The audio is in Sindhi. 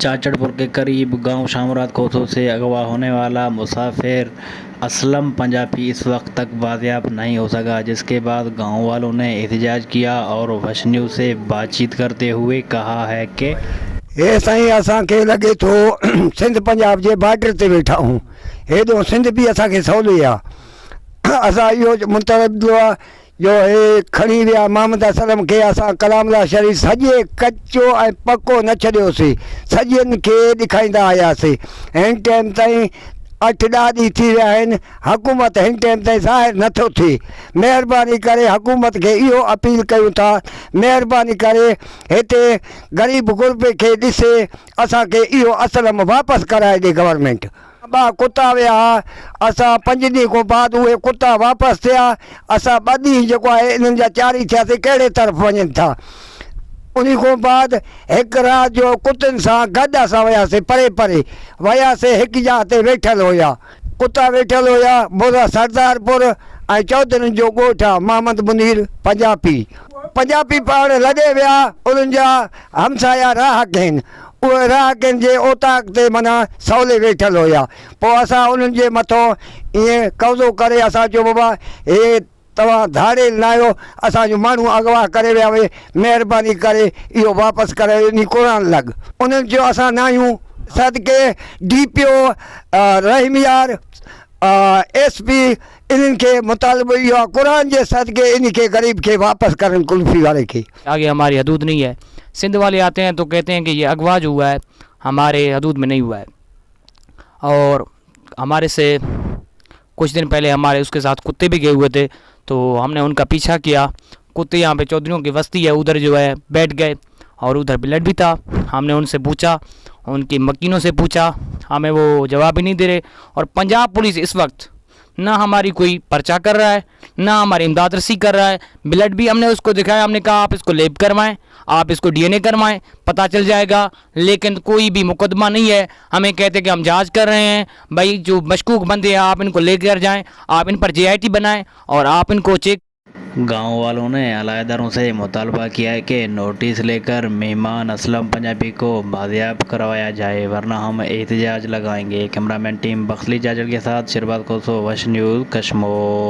चाचड़पुर के करीब गांव शामरात खोसो से अगवा होने वाला मुसाफिर असलम पंजाबी इस वक्त तक बाजियाब नहीं हो सका, जिसके बाद गांव वालों ने एहतजाज किया और वश न्यूज़ से बातचीत करते हुए कहा है कि هي سائين اسان کي لڳي ٿو سنڌ پنجاب جي بارڊر تي ويٺا آهيون هيڏو سنڌ به اسان کي سولي آ اسان اهو مطالبو آ جو هي کڻي ويا محمد اسلم کي اسان ڪلام الله شريف سڄي ڪچو ۽ پڪو نه ڇڏيوسي سڄن کي ڏکائيندا آياسي هن ٽيم تائين اٺ ڏهه ڏينهن ٿي ويا آهن حڪومت هن ٽيم تائين ظاهر نه ٿو ٿئي مهرباني ڪري حڪومت کي اهو اپيل ڪيون ٿا مهرباني ڪري هتي غريب غربي کي ڏسي اسان کي اهو اسلم واپس ڪرائي ڏي گورنمينٽ. ٻه ڪتا ويا ها اسان پنج ڏينهن کان بعد اهي ڪتا واپس ٿيا اسان ٻه ڏينهن جيڪو آهي انهن جا چاري ٿياسي ڪهڙي طرف وڃن ٿا انهي کان بعد هڪ رات جو ڪتن سان گڏ اسان وياسي پري پري وياسي هڪ جاء تي ويٺل هيا ڪتا ويٺل هيا مورا سردارپور ۽ چوڌرين جو ڳوٺ آ محمد منير پنجاپي پنجاپي پاڻ لڏي ويا انهن جا همسايا راهڪ هن اهي راهڪن جي اوطاق تي معنيٰ سولي ويٺل هيا پوء اسان انهن جي مٿو ائين قبضو ڪري اسان چيو بابا هي توهان ڌاڙيل ناهيو اسان جو ماڻهو اغوا ڪري ويا اهي مهرباني ڪري اهو واپس ڪرايو انهي قرآن لڳ انهن چيو اسان ناهيون صدقي D P O Rahim Yar S P انهن کي مطالبو اهو آهي قرآن جي صدقي انهي کي غريب کي واپس ڪرن قلفي واري کي. آگي هماري حدود نهي هي سنڌ والي آتي هين تو ڪهتي هين ڪي يه اغوا جو هوا هي هماري حدود مين نهي هوا هي اور هماري سي ڪجھ دن پهلي هماري اس ڪي ساٿ ڪتي بهي گئي هئي ٿي تو هم ني ان ڪا پيڇا ڪيا ڪتي يهان پي چوڌريون ڪي بستي هي ادھر جو هي بيٺ گئي اور ادھر بلٽ بهي ٿا هم ني ان سي پوڇا ان ڪي مڪينو سي پوڇا همي وو جواب هي نهي the رهي اور پنجاب پوليس اس وقت نه هماري ڪوئي پرچا ڪر رها هي نه هماري امداد رسي ڪر رها هي بلڊ بهي هم ني اس ڪو دکايا هم ني ڪها آپ اس ڪو ليب ڪروائين آپ اس ڪو ڊي اين اي ڪروائين پتا چل جائي گا ليڪن ڪوئي بهي مقدمه نهي هي همي ڪهتي ڪي هم جانچ ڪر رهي هين ڀئي جو مشڪوڪ بندي هين آپ ان ڪو لي ڪر جائين آپ ان پر جي I T بنائين اور آپ ان ڪو چيڪ गांव वालों ने आलादारों से मुतालबा किया है कि नोटिस लेकर मेहमान असलम पंजाबी को बाजियाब करवाया जाए वरना हम एहतजाज लगाएंगे। कैमरामैन टीम बख्सली जाजड़ के साथ शिरबाज खोसो, वश न्यूज़, कश्मोर।